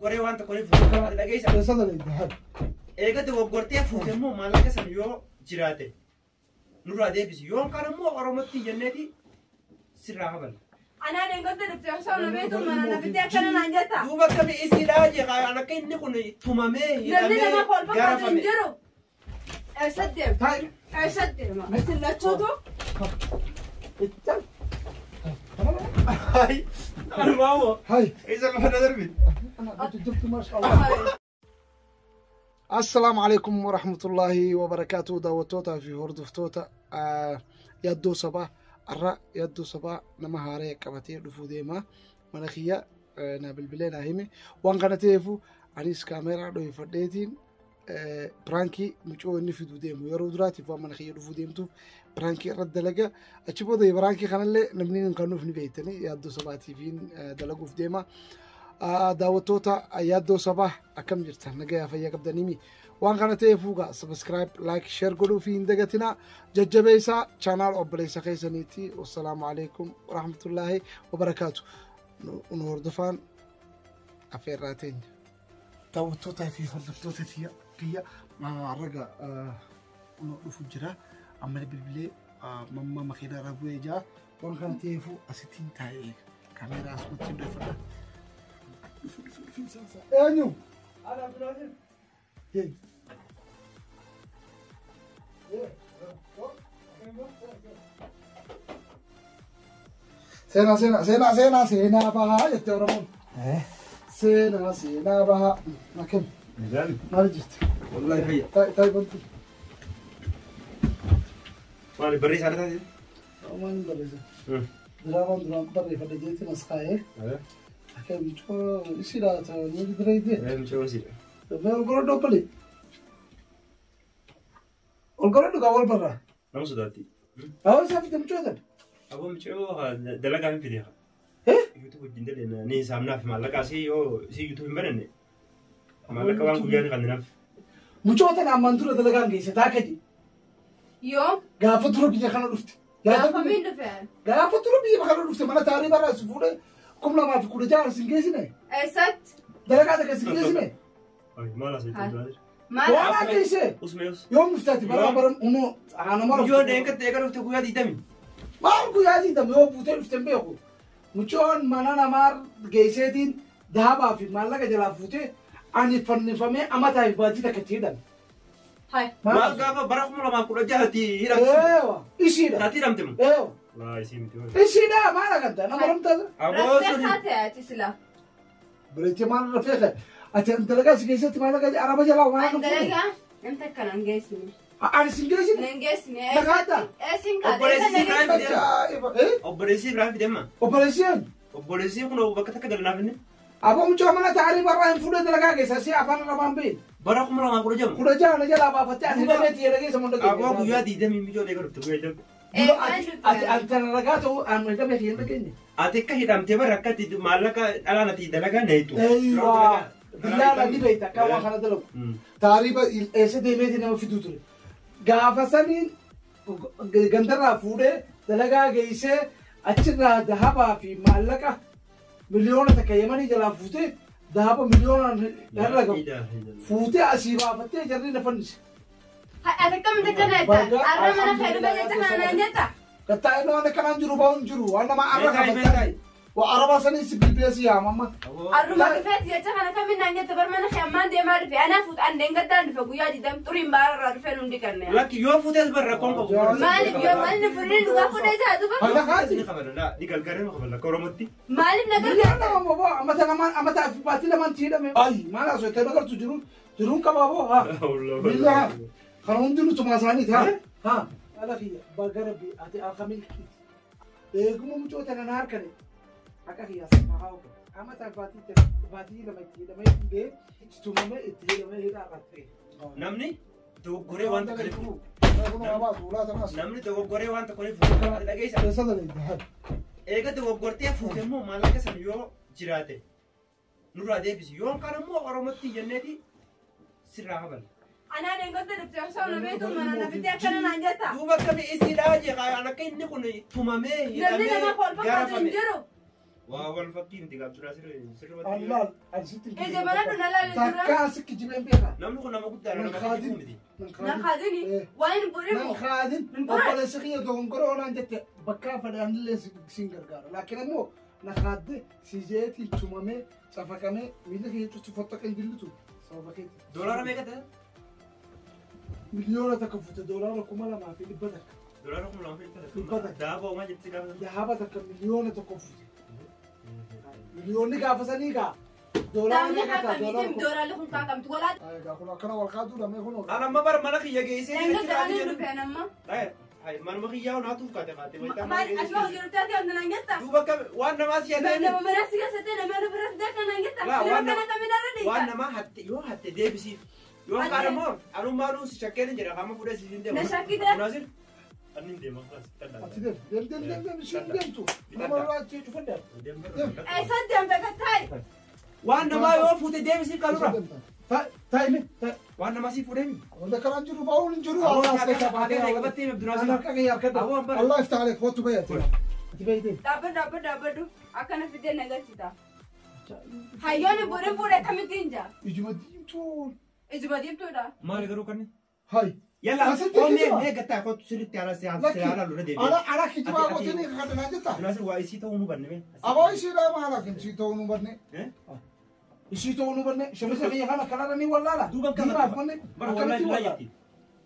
Goree waan tokko ni fuute dhageessa. Eessa dalagde? Eega dogoggortee fuute immoo maallaqa sana yoo jiraate nurraa deebisi. Yoo kaan immoo Oromootti jenneeti sirraa kabala. Anaan eeggatte dhufte osoo na beektu mana na fittee akkana naan jetta. Duuba akkami isiidhaa jeeqa akka inni kun tumamee Namni hidhamee nama kolfa kaatu hin garafame. jiru. Eessatti deema? Taa'i. Eessatti deema? Isin lachuutu Hai, anumaa Hai. Isa lafa na darbi. Jirtu maasha Allah. Assalaamu alaikum warahmatullaahi wabarakaatu daawwattootaa fi hordoftoota yaaddoo sabaa arra yaaddoo sabaa nama haaree qabatee dhufuu deema mana kiyya naa bilbilee naa hime waan kana ta'eefu anis kaameeraa dhohifadheetiin piraankii mucoo inni fiduu deemu yeroo duraatiif waan mana kiyya dhufuu deemtuuf piraankii irratti dalaga achi booda piraankii kanallee namni hin kennuuf ni beektanii yaaddoo sabaatiifiin dalaguuf deema. Daawwattoota yaaddoo sabaa akkam jirtan nagayaa fayyaa qabdaniimi waan kana ta'eef fuugaa subscribe like share godhuu fi hin dagatinaa jajjabeessaa chaanaal obboleessa keessaniiti wassalaamu alaikum warahmatullaahi wabarakaatu nu hordofaan afeerraa teenya. Daawwattootaa fi hordoftoota kiyya raga nu dhufu jira amma bilbilee mamma makiinaa irraa bu'ee jira waan kana ta'eef asittiin taa'ee kaameeraa asumatti hin dhoofadha. Eenyu? Ana Abdulaziz. Hey. Seenaa seenaa seenaa seenaa seenaa bahaa jette Oromoon. Seenaa seenaa bahaa. Akkam maal jirti? Wallahi fayya. Taa'i taa'i bantu. Maali barree isaa taate? Waan barreessa. Diraamaan duraan barreeffadhe jeetiin as kaa'ee. Akkam mucoo isiidha ta'anii direedee. Mucoo isiidha. Mee ol godhadhu obbole. Ol godhadhu gaa wal barraa. Nama sodaatti. Haa isaa fite mucoo sana. Aboo mucoo dalagaa hin fide. Eh? YouTube wajjin dalena ni saamnaaf maallaqa asii yoo isii YouTube hin bananne maallaqa waan guyyaa ni kanninaaf. Mucoo tana ammaan dura dalagaan geesse taaka ji. yoo Gaafa dura biyya kana dhufte. gaafa miin dhufe? Gaafa dura biyya kana dhufte mana taarii barraa si fuudhee 2016 sin geessine. Eessatti? Dalagaa takka sin geessine. Maal asii Abdulaziz? Maal? Waan geesse. Usme us. Yoom dhuftaati bara bara umoo aanama Yoo deengatti eega dhufte guyyaa 20. Maal guyyaa 20 yoo buutee dhufte hin beeku. Mucoon mana namaa geesseetiin dahabaa fi maallaqa jalaa fuutee ani fannifamee amataa fi baatii takka itti hidhame. Hai. Maal gaafa bara 2016tti hidhamte? Eewa isiidha. Taati hidhamte moo? Eewa Laa isii miti. isiidha maal agarta nama ramtaa. Aboo Raftee suni. haate ati sila. Bireetti maal rafee ka'e? Ati dalagaa si keessatti maallaqa araba jalaa waan An akka fuudhe. dalagaa namta akkana hin geessine. Ani sin geessine. Hin geessine. Nagaadha. Eessin kaate? Obboleessi Eessa na Ibrahim geessine? Ajaa'iba! Eh? Obboleessi Ibrahim fide amma. Obboleessi eenyu? Obboleessi kun bakka takka galanaaf inni. Aboo mucoo mana taarii barraa hin fuudhee dalagaa keessa si afaan arabaan beeku. Bara 2016. 16 na jalaa baafattee ani hidhamee xiyyeera keessa munda Aboo guyyaa 20 mucoo eega dhufte guyyaa 20. Ati antana ragaa ta'u ani hidhamee xiyyeera keenya. Ati akka hidhamtee bara akka ati maallaqa dhalaan ati dalagaa na hiitu. Eeyyuu. Billaadha ni beekta akka waan kana dalagu. Taarii eessa deemeeti nama fiduu ture. Gaafa saniin gandarraa fuudhee dalagaa geessee achirraa dahabaa fi maallaqa 1 miliyoona Yemanii jalaa fuutee dahaba miliyoonaan herregamu fuutee asii baafattee jarri na fannise. Hai ati akkamitti akkana jetta? Arra mana kee dhufe jecha kana naan jetta? Gattaa inni waan akkanaan jiru bahu hin jiru waan nama arra qabataa. Waa arabaa sanii si bilbilee si yaama amma. Arruma dhufeeti jecha kana kamiin naan jetta bar mana kee ammaan deemaa dhufe anaa fuut an deengaddaan dhufe guyyaa 20 xuriin baararraa dhufee nundi kanne. Lakki yoo fuutes bara rakkoon qabu. Maaliif yoo maalni furiin dhugaa fuudhee jira duuba? Haala kaati. Ni kabala ni gargaaree ni kabala akka Oromootti. Maaliif na Miliyoona gargaarta? nama boo amata lamaan amata fi baatii lamaan ti hidhame. Ayi maal asoo itti agartu jiru jiruun qabaa boo haa. Billaa kana hundi nutumaa isaaniiti haa. Haa. Ala kiyya baga rabbi ati alkamil eeguma mucoo tana na harkane akka kiyya safa haa oga. Amata baatii lama itti hidhamee dhibee itti tumamee itti hidhamee hidhaa qatte. Namni dogoggoree waan tokko ni fuudhu. Namni dogoggoree waan tokko ni fuudhu. Ati dhageessa. Eessa dalagde? Eega dogoggortee fuute immoo maallaqa sana yoo jiraate nurraa deebisi. Yoo kaan immoo Oromootti jenneeti sirraa kabala. Anaan eeggatte dhufte osoo na beektu mana na fittee akkana naan jetta? Duuba akkami isiidhaa jeeqa akka inni kun tumamee Namni hidhamee nama kolfa kaatu hin garafame. jiru. Waa wal fakkii miti gaabduraa sirrii. Allah asitti. Ija banadhu na laali dura. Takkaa si kijibeen beeka. Namni kun nama guddaadha Nan nama kaadin. kijibuu miti. Na kaadini waan hin bu'in Nan moo. kaadin. Hin bu'in. Obboleessi kiyya dogongora oonaan jette bakka fedhanillee siin gargaara. Laakiin ammoo na kaadde si jeetiin tumamee cafaqamee miila kiyya cuttu fottaqee hin dillitu sababa keeti. Doolaara meeqa ta'e? 1,000,000 fuute $2,100. Doolaara 2,100. 100. Daaboo maal jettee gaafa? Dahaaba takka 1,000,000 fuute. Miliyoonni gaafa sanii gaa. Doolaara Daamni meeqa ta'a? kaakamiitiin Doolaara kuma. dooraalli kun kaakamti walaa. Egaa kun akkana wal kaaduu dhamee kun. An amma bara mana kiyya geessee. Leenga da'anii dhufeen amma. Manuma kiyyaa naatuuf kaate kaate. Maal asuma jirutti ati wanta naan jetta? Duuba akka waan namaa si yaadame. Nama mana si keessatti nama nu bira fidee kan naan jetta? Laa, Nama waan kana kamiin irra waan dhiita? namaa hatte yoo hatte deebisiif. Yoo Hatte. kaan immoo anummaanuu si shakkeen hin jedha qaama fuudhee si hin deemu. Na shakkite? Naasir. Anni hin deema. Ati deem deem deem deem deem isheen deemtu. Nama irraa achi cufadha. Eessa deemta gattaayi? Waan namaa yoo fuute deebisiif kanurra. Taa'ime taa'e. Waan namaa si fuudhee. Wanda kanaan jiru bahuun hin jiru. Aboo, Allah as keessaa baatee haadha hawwata. qabattee Abdul Ana harka kiyya harkadha. Aboo, hambara. Allah ifta aleek kootu bahi ati. Ati bahi deem. Dhaabbadhu dhaabbadhu dhaabbadhu akkana fidee na galchita. Hayyoon hin bu'in fuudhee kamittiin jaa? Ijuma diimtuu. Ijuma diimtuudha. Maali garuu kanni? Hai. Yalla Asitti koomee kijiba. mee gattaa kootu sirriitti haala si Lakki. haala lola deebi'e. Ana ana kijibaa Ati- gooteen kadhanaa jetta. Abdul waa isii ta'uu nu banne mee? Aboo ishiidhaa maala kan isii ta'uu nu banne. Eh? Isii ta'uu nu banne. Shamisa kiyya kana kanarra ni wallaala. Duuban Diimaaf qabata. manne. Bara wallahi Akkamitti bilaa wallaala? jetti.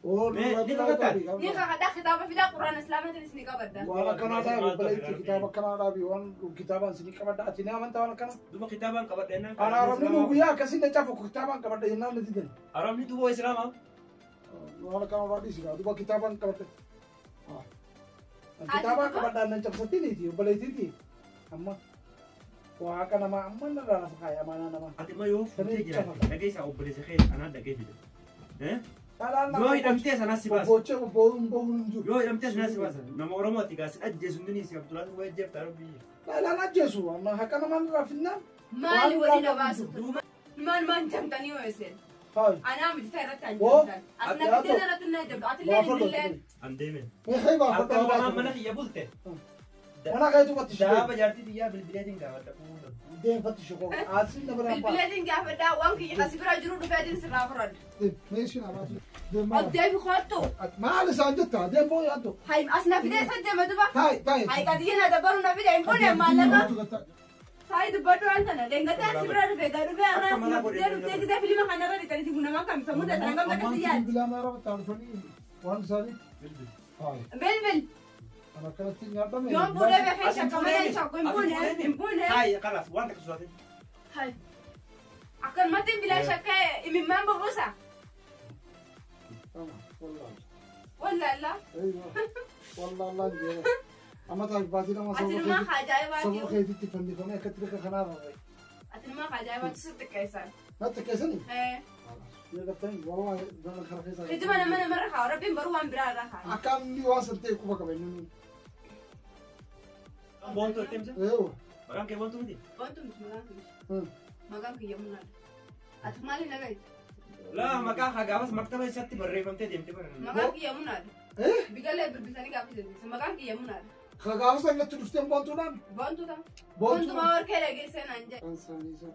Oo, Mee, duuba ni bilaa kakattaa? dhaabii. Ni kakadhaa kitaaba fidaa quraana islaamaatiin isin qabadda. Waan akkanaa taa'e obboleetti kitaaba akkanaa dhaabii waan kitaabaan isinii qabadha. Ati ni amantaa waan akkana? Duuba kitaabaan qabadha jennaan. Ana arabni nu guyyaa akkasii na cafu kitaabaan qabadha jennaan na didan. Arabni duuba islaamaa. Waan akkana irraa dhiisi gaa duuba kitaabaan qabadha. Kitaabaan qabadha nan cabsatiniiti obboleettiiti. Amma waaqa namaa amma narraa lafa kaaya amaanaa namaa. Ati immoo yoo fuutee jiraatte dhageessaa obboleessa kee anaan dhagee fide. Eh? Dhalaan Yoo hidhamtee sanas si baasa. Bobboochee bobboohuun bahuun hin jiru. Yoo hidhamtee sanas si baasa. Nama Oromooti gaa si ajjeesu hundinii si Abdulaziz waa ajjeefta Rabbi. Dhalaan ajjeesu amma haqa namaa irraa finnaan. Maali walii na baasu? Maal maal jamtanii yoo isin? Hayi. Anaa miti ta'e irratti an Woo. jamtan. As na fidee irratti na jamtu. Ati illee Baafadhu. illee. An deeme. Mee baafadhu. Halkan lamaan mana kiyya bulte. Mana keetu fattishi. Daaba jaartii xiyyaa bilbileetiin gaafadha. Deem fattishi koo. Asiin na biraan ba'a. Bilbileetiin gaafadhaa waan kiyya kasi bira jiru dhufeetiin sirraa fudhadha. Deem mee ishiin abaatu. Deem maal. Oddeefi kottu. Maal isaan jetta deem boo yaaddu. Hay as na fidee isa deema duba. Taayi taayi. Hay qadiyya na dabaru na fide hin fuudhe maallaqa. Taa'ii dubbadhu waan tana leengataa si bira dhufe gaa dhufee har'aa si na fidee dhuftee gisee filima kanarra dhiqanii si namaa kam sammuu ta'e hangam takka si yaaddi. Bilbilaa maara ta'anii waan isaanii. Taayi. Bilbil Ana akkanatti nyaadhame. yoon fuudhee beekee shakka malee hin shakku hin fuune hin fuune. Hayi kalaas waan takka sodaatin. Hay akkanumatti bilaa shakkee imimmaan bubuusa. Wallah. Wallaallah. Wallah Allah jee. Amma taayi baatii lama Ati numaa ajaa'ibaati. sababa keetitti fannifamee akkatti bakka kanaa rarra'e. Ati numaa ajaa'ibaati sitti keessan. Natti keessanii? Yoo gartanii wallahi dhala kana keessa. Kijiba nama namarra haa rabbiin baruu waan biraa irra haa. Akka inni waan san ta'e quba qaba inni. Boontuu itti himsa? Eewa. Maqaan kee boontuu miti? Wantu miti maqaan kiyya. Maqaan kiyya munaadha. Ati maali nagayi? Laa maqaa haa gaafas maktaba isatti barreeffamtee deemte bara. Maqaan kiyya munaadha. Eh? Biqilaa bilbiltanii gaafa maqaan kiyya munaadha. Ka gaafa san natti dhufteen boontuudhaan? Boontuu ta'a. Boontuu. Boontuu maa warqee dhageessee naan jedhe. Kan isaanii isa.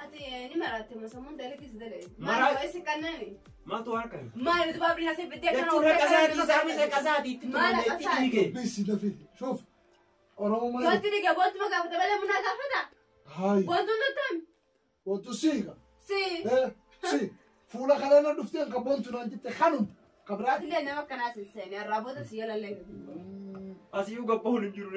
Ati ni maraatte masammuun dalagis dalage. Maraa- Maali waa'ee si kannani? Maaltu waan kana? Maali dubaabri abdiin asii biddee kana Jechuun warqee raqa isaatii kana saamisa qasaatii itti Maal tumamee itti qasaati? dhiige. Bisi lafi. Shuf. Oromoo malee. Wanti dhige boontuma gaafata malee munaa gaafata. Hayi. Boontuun tottami. Boontuu siiqa. Si. Eh? Si. Fuula kaleena dhufteen ka boontuu naan jette kanum. Ka biraati. Ati illee nama akkanaa sin seene arraaboota si jala illee. Asiyyuu gabbahuun hin jiru.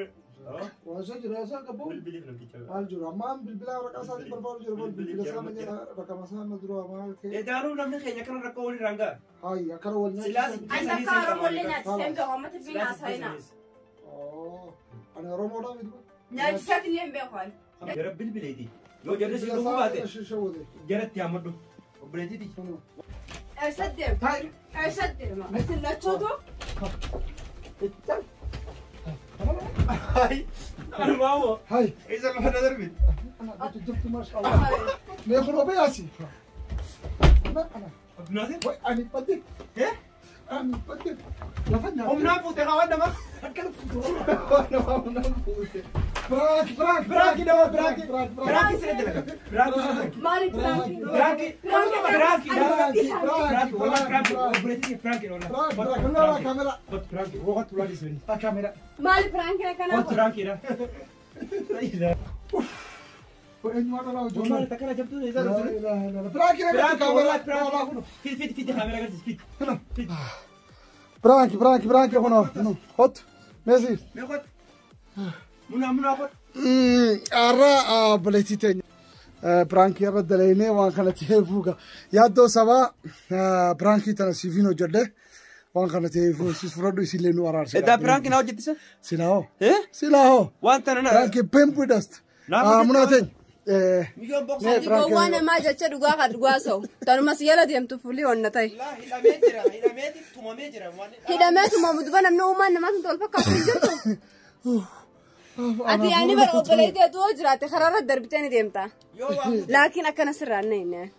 Waan isa jira isa qabu. Bilbiliif namticha. Maal jiru ammaan bilbilaa waraqaa isaatiin barbaadu jiru bilbila isaa mana raqama isaa na dura maal ta'e. Edaanuu namni keenya kana rakkoo waliin rangaa. Hayi akkana wal Silaas Ani akka Oromollee nyaachisee hin beeku amma tiffiin haasa'ina. Ani Oromoodhaa miti. Nyaachisaati illee hin beeku ani. Jara bilbileeti. Yoo jarri si dhuguu baate jaratti hamadhu. Obboleettiiti. Eessa deema? Taayi. Eessa deema? Isin lachuutu Hayi. Anumaa moo. Hayi. Isa lafa na darbi. Ana jajjabtu maasha Allah. Mee kun obee asi. Ana ana. Abdinaasir. Wai ani badde. Eh? Ani badde. Lafa nyaate. Humnaan fuute haa waan namaa. Akkana fuute. Waan namaa humnaan fuute. Prank prank Prank dha prank. Prank Prank sirra dalaga. Prank sirra. Maali prank? Prank. Prank. Prank Prank. Prank. Obboleettii prank dha. Prank prank kunoo kaamera. Prank. Waqt ulaa disanii. Kaamera. Maali prank akkana? Waqt prank dha. Eenyumaa dhala Maal hojii. takkana jabduu isaa Prank prank Prank kaamera. prank. Fit fit fit kaamera agarsiis fit. Fit. Prank prank prank kunoo hot meesi. Mee qot. Muna muna qot. Har'a obboleettii teenya prankii irra dalaynee waan kana ta'eefuuga yaaddoo sabaa prankii tana siifiin hojjedhe waan kana ta'eefuu siis fudhadhu isillee nu araarse. Eddaa prank naa hojjettisa? Silaa hoo. Eh? Silaa hoo. Waan tana na. Prankii pimpuudhast. Naaf Munaa teenya. Miyyoon boqsaa. Gowwaa namaa jecha dhugaa kan dhugaa sa'u. Tanuma si jala deemtu fuulli onna ta'e. Hidhamee jira. Hidhamee tumamee jira. Hidhamee tumamu duba namni uumaan namaa sun tol fakkaatu hin jirtu. Ati yaani bara obboleettii yoo jiraatte karaarra darbitee ni deemta. Yoo waan Laakiin akkana sirraan na hin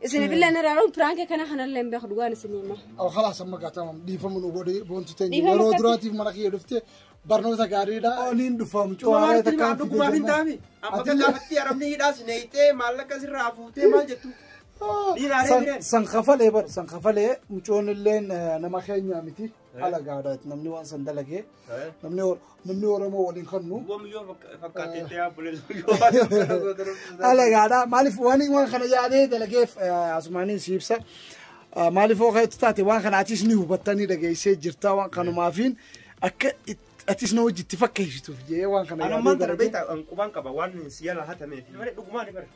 Isinifillee ni raaruun prank kana kanallee hin beeku dhugaan isin hima. خلاص amma gaatama dhiifamu nu godhe boontu teenya Dhiifama yeroo akkasi. duraatiif mana kiyya dhufte barnoota gaariidha. Oliin dhufamu Tumamaan tilmaa dhugumaaf hin taami. Amma gaafatti arabni hidhaas neeyitee maallaqa sirraa fuutee maal jettu? San kafalee bar san kafalee mucoon illeen nama keenya miti ala gaadha namni waan san dalagee namni Oromoo waliin kannu Miyyoo fakkaatee ta'ee buleessu. ala gaadha maaliif waan waan kana yaadee dalageef asumaanii si ibsa maaliif oo keetu taate waan kana atis ni hubattanii dhageessee jirta waan kanumaafiin akka atis na hojiitti fakkeessituuf jee waan kana Ani ammaan tana dalagee. beektaa qubaan qaba waan si jalaa hatamee fi malee dhugumaan bara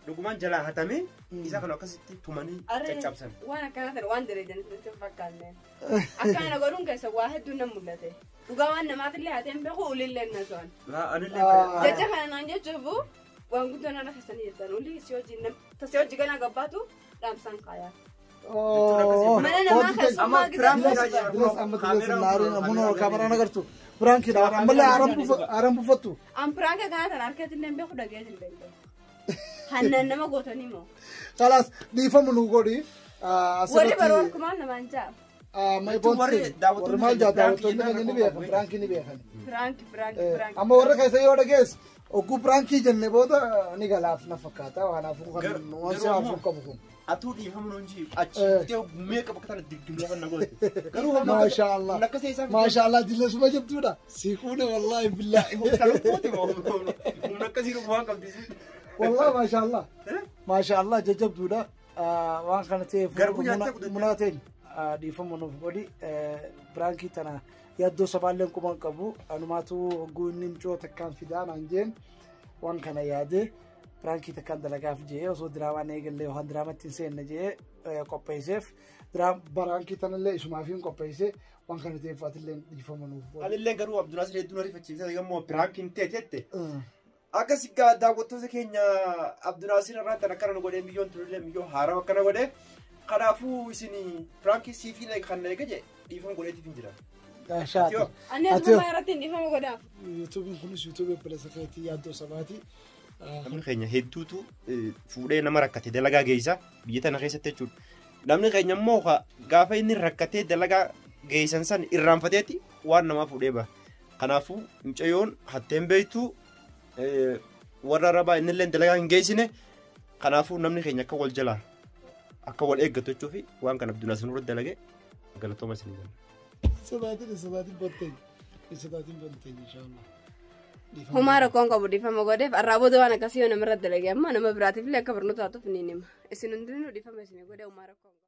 dhugumaan jalaa hatamee isa kana akkasitti tumanii caccabsan. Waan akkana ta'e waan dalagan isinitti hin fakkaanne. Akkana godhuun keessa waa hedduun nan mul'ate. Dhugaa waan namaatillee haatee hin beeku ulillee na so'an. Anillee Jecha kana naan jechuufu waan guddoo nana keessanii jettan ulii si hojii si hojii gana gabbaatu dhaamsaan kaayaa. Mana namaa keessummaa Bilas amma bilas naariin ammoo kaameraan agartu. Prankiidha ammallee aaraan buufattu. An prank kana tan harkatti hin beeku dhageetti hin beeku. Hannan nama gootanii moo? Kalaas dhiifamu nu godhi. Warri baroon kumaan namaan jaa. Warri daawwattoonni maal jaa daawwattoonni keenya ni beekan prankii ni beekan. Prank prank prank. Amma warra keessa yoo dhagees ogguu prankii jenne booda ni galaaf na fakkaata kanaafuu kan waan si hafuuf qabu kun. Atuu dhiifamu nuun jii achi meeqa bakka tana digdimee kan na goote. Garuu Maasha Allah. Akkasii isaa Maasha Allah dillesuma jabduudha. Siquune wallaahi billaahi. Kalubbooti moo humna akkasii waan qabdi. Wallahi maasha Allah. Maasha Allah jajjabduudha. Waan kana ta'eef Garbuu nyaattee gudatte. munaa ta'e dhiifama nuuf godhi prankii tana yaaddoo sabaalleen quban qabu anumaatu hogguu inni mucoo takkaan fidaa naan jeen waan kana yaade prankii takkaan dalagaaf jee osoo diraamaan eegallee yookaan diraamatti hin seenne jee qopheesseef prankii tanallee isumaaf hin qopheesse waan kana ta'eef atillee dhiifama nuuf godhi. Anillee garuu Abdulaas hedduun ariifachiisee gammoo prankiin ta'e jette. Akkas egaa daawwattoota keenya Abdulaasir irraa tan akkana nu godhee miyyoon turellee miyyoo haaraa akkana godhee kanaafuu isin prankii siifii kan eega jee dhiifama godheetiif hin jira. Shaati. Ani asuma irratti hin dhiifama godhaaf. Yuutuubiin kunis yuutuubii obboleessa keetii yaaddoo sabaati. Namni keenya hedduutu fuudhee nama rakkate dalagaa geessa biyya tana keessatti jechuudha. Namni keenya immoo gaafa inni rakkatee dalagaa geessan san irraanfateeti waan namaa fuudhee baha. Kanaafuu mucayyoon hatteen beektu warra arabaa innillee dalagaa hin geessine kanaafuu namni keenya akka wal jalaa akka wal eeggatu jechuufi waan kana Abdulaas nurra dalage galatooma isin jenna. Sodaatiin sodaatiin bonteenya. Sodaatiin bonteenya inshaallah. Homaa rakkoon qabu dhiifama godheef arraa booda waan akkasii yoo namarra dalage amma nama biraatiif illee akka barnootaatuuf ni hima. Isin hundinuu dhiifama isin godhe homaa rakkoon qabu.